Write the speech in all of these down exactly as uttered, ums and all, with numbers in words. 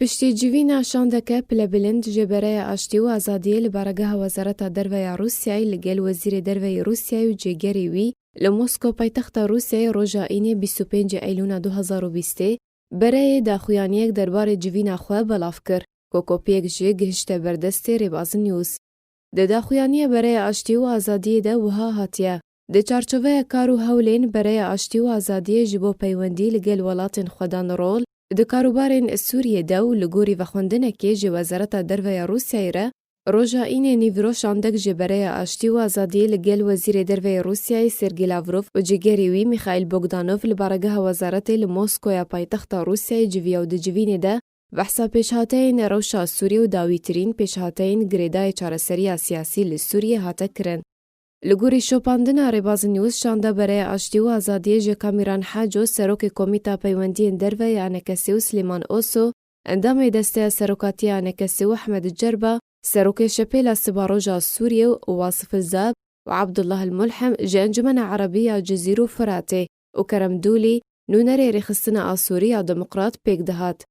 Piştî civîna şandeke pilebilind ji Bereya Aştî û Azadiyê li baregeha Wezareta Derve ya Rûsyayê li gel Wezîrê Derve yê Rûsyayê û cêgerê wî li Moskow paytexta Rûsyayê roja Înê bîst û pêncê Eylûna du hezar û bîstê, bereyê daxuyaniyek derbarê civîna xwe belav kir, ku kopiyek jî gihişte ber destê Rêbazin News. Di daxuyaniya Bereya Aştî û Azadiyê de wiha hatiye, di çarçoveya kar û hewlên Bereya Aştî û Azadiyê ji bo peywendî li gel welatên xwedan rol di karûbarên Sûriyê de û li gorî vexwendinekê ji Wezareta Derve ya Rûsyayê re, roja Înê nîvro şandek ji Bereya Aştî û Azadiyê li gel Wezîrê Derve yê Rûsyayê Sergî Lavrov û cîgerê wî Mîxaîl Bogdanov li baregeha wezaretê li Moskoya paytexta Rûsyayê civiya û di civînê de behsa pêşhateyên rewşa Sûriyê û dawîtirîn pêşhateyên girêdayê çareseriya siyasî li Sûriyê hate kirin. Li gorî şopandina Rêbazin News şanda Bereya Aştî û Azadiyê ji Kamîran Haco, serokê Komîta Peywendiyên Derve ya Enekesê û Silêman Oso, endamê Desteya Serokatiya Enekesê û Ehmed Cerba, serokê Şepêla Sibaroja Sûriyê û Wasif Zab û Abdullah El Mulhem ji Encumena Erebî ya Cizîr û Firatê û Kerem Dûlî, nûnerê Rêxistina Asûrî ya Demokrat pêk dihat.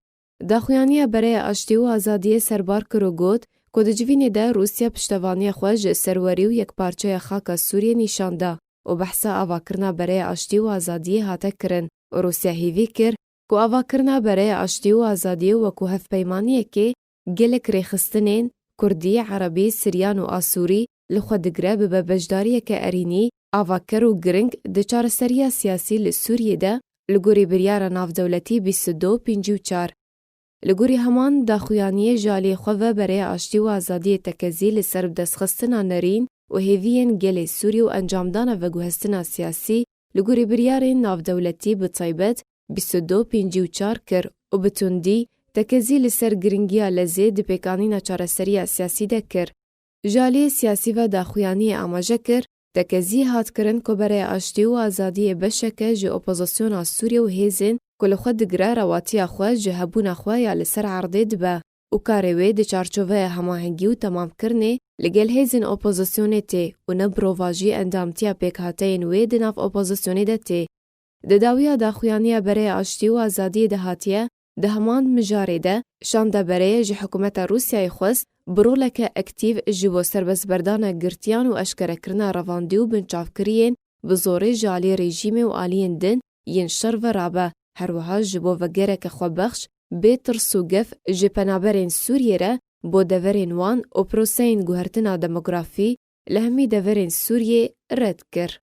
Daxuyaniya Bereya Aştî û Azadiyê serbar kir û got ku di civînê de Rûsya piştevaniya xwe ji serwerî û yekparçeya xaka Sûriyê nîşan da û behsa avakirina Bereya Aştî û Azadiyê hate kirin û Rûsya hêvî kir ku avakirina Bereya Aştî û Azadiyê wekû hevpeymaniyekê gelek rêxistinên Kurdî, Erebî, Siryan û Asûrî li xwe digire bibe beşdariyeke erênî, avaker û giring di çareseriya siyasî li Sûriyê de, li gorî biryara navdewletî bîst û du pêncî û çar. Li gorî heman daxuyaniyê ji aliyê xwe ve Bereya Aştî û Azadiyê tekezî li ser bidestxistina nerîn û hêviyên gelê Sûrî û encamdana veguhestina siyasî li gorî biryarên navdewletî bi taybet bîst û du pêncî û çar kir û bi tundî tekezî li ser giringiya lezê di pêkanîna çareseriya siyasî de kir. Ji aliyê siyasî ve daxuyaniyê amaje kir, tekezî hat kirin ku Bereya Aştî û Azadiyê beşeke ji opozisyona Sûriyê û hêzên ku li xwe digire rewatiya xwe ji hebûna xwe ya li ser erdê dibe û karê wê di çarçoveya hemahengî û temamkirinê li gel hêzên opozisyonê tê û ne bi rovajî endamtiya pêkhateyên wê di nav opozisyonê de tê. Di dawiya daxuyaniya Bereya Aştî û Azadiyê de hatiye, di heman mijarê de şanda bereyê ji hikûmeta Rûsyayê xwest bi roleke aktîf ji bo serbestberdana girtiyan û eşkerekirina revandî û binçavkiriyên bi zorê ji alî rejîmê û aliyên din yên şer ve rabe, her wiha ji bo vegereke xwebexş, bê tirs û gef ji penaberên Sûriyê re bo deverên wan û proseyên guhertina demografî li hemî deverên Sûriyê red kir.